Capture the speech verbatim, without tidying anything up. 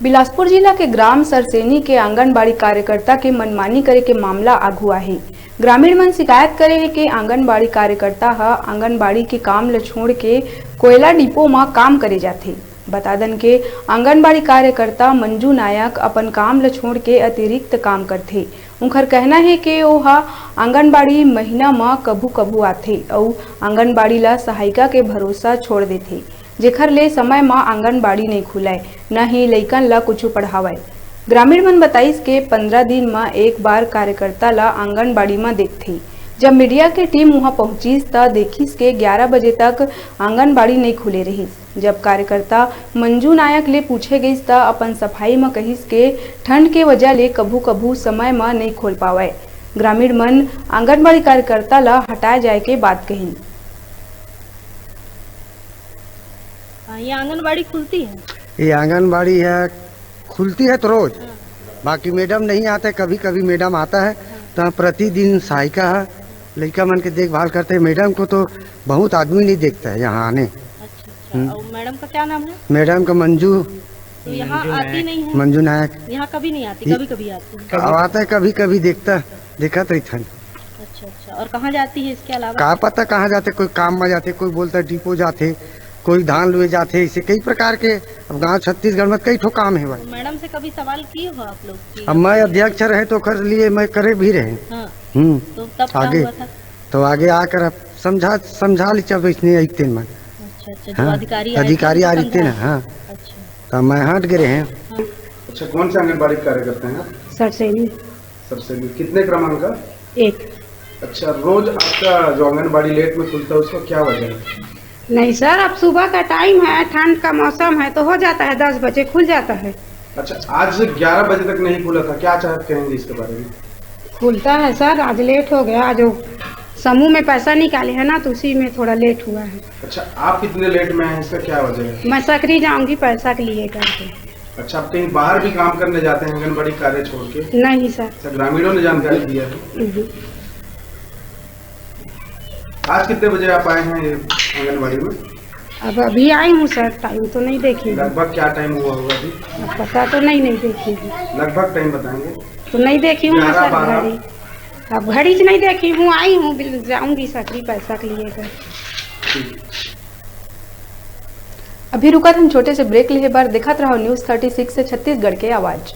बिलासपुर जिला के ग्राम सरसेनी के आंगनबाड़ी कार्यकर्ता के मनमानी करे के मामला आघू आहे। ग्रामीण मन शिकायत करे हे के आंगनबाड़ी कार्यकर्ता ह आंगनबाड़ी के काम ल छोड़ के कोयला डिपो म काम करे जाथे। बता दन के आंगनबाड़ी कार्यकर्ता मंजू नायक अपन काम ल छोड़ के अतिरिक्त काम करथे। उंखर कहना हे के ओ ह आंगनबाड़ी महीना म कभू-कभू आथे अउ आंगनबाड़ी ल सहायिका के भरोसा छोड़ देथे, जेखर ले समय म आंगनबाड़ी नइ खुलय, न ही लइकन ल कुछु पढ़ावय। ग्रामीण मन बताइस के पंद्रह दिन म एक बार कार्यकर्ता ल आंगनबाड़ी म देखथे। जब मीडिया के टीम उहां पहुंचिस, त देखिस के ग्यारह बजे तक आंगनबाड़ी नइ खुले रिहिस। जब कार्यकर्ता मंजू नायक ले पूछे गइस, त अपन सफाई म कहिस के ठंड के वजह ले कभू-कभू समय म नइ खोल पावय। ग्रामीण मन आंगनबाड़ी कार्यकर्ता ल हटाए जाए के बात कहिन। हाँ, ये आंगनबाड़ी खुलती है? ये आंगनबाड़ी है, खुलती है तो रोज, हाँ। बाकी मैडम नहीं आते, कभी-कभी मैडम आता है, हाँ। तो प्रतिदिन सहायिका है, लड़का मन के देखभाल करते हैं। मैडम को तो बहुत आदमी नहीं देखता है यहाँ आने। अच्छा, अच्छा। हम्म। और मैडम का क्या नाम है? मैडम का मंजू। तो यहाँ मंजू आती नायक। नहीं है? मंजू नायक। यहाँ कभी नहीं आती, ये कभी-कभी आती है। अब आता है, कभी-कभी देखता, देखत रहिथन। अच्छा, अच्छा। और कहाँ जाती है इसके अलावा? का पता कहाँ जाते, कोई काम में जाते, कोई बोलता है डिपो जाते, कोई धान लुए जाते, इसे कई प्रकार के। अब गांव छत्तीसगढ़ में कई ठो काम है भाई। तो मैडम से कभी सवाल किए हो आप लोग कि अब मैं अध्यक्ष रहे तो कर लिए, मैं करे भी रहे। हाँ। हम्म। तो तब क्या आगे हुआ था? तो आगे आकर अब समझा, समझा ली जब इसने अइते मन। अच्छा, अच्छा, जो हाँ, अधिकारी आए थे, अधिकारी उनको आ रही थे ना, समझा। हाँ। अच्छा। तो मैं हट गए हैं। हाँ। अच्छा, कौन से आंगनबाड़ी कार्यकर्ता हैं आप? सरसेनी। सरसेनी, कितने क्रमांक का? एक। अच्छा, रोज आपका जो आंगनबाड़ी लेट में खुलता है, उसका क्या वजह है? नहीं सर, अब सुबह का टाइम है, ठंड का मौसम है, तो हो जाता है, दस बजे खुल जाता है। अच्छा, आज ग्यारह बजे तक नहीं खुला था, क्या चाहत कहेंगे इसके बारे में? खुलता है सर, आज लेट हो गया, आज वो समूह में पैसा निकाले हैं ना, तो उसी में थोड़ा लेट हुआ है। अच्छा, आप कितने लेट में हैं, इसका क्या वजह है? मैं सकरी जाऊंगी पैसा के लिए करके। अच्छा, आप कहीं बाहर भी काम करने जाते हैं आंगनबाड़ी कार्य छोड़ के? नहीं सर। अच्छा, ग्रामीणों ने जानकारी दिया है। हम्म। आज कितने बजे आप आए हैं ये आंगनबाड़ी में? अब अभी आई हूँ सर, टाइम तो नहीं देखी हूँ। लगभग क्या टाइम हुआ होगा अभी? अब पता तो नहीं, नहीं देखी हूँ। लगभग टाइम बताएंगे। तो नहीं देखी हूँ मैं ग्यारह, सर बारह। घड़ी। अब घड़ी से नहीं देखी हूँ, आई हूँ, बिल-, जाऊंगी सकरी पैसा के लिए घर। ठीक। अभी रुकत हन छोटे से ब्रेक लेहे बर, देखत रहो न्यूज़ थर्टी सिक्स से छत्तीसगढ़ के आवाज।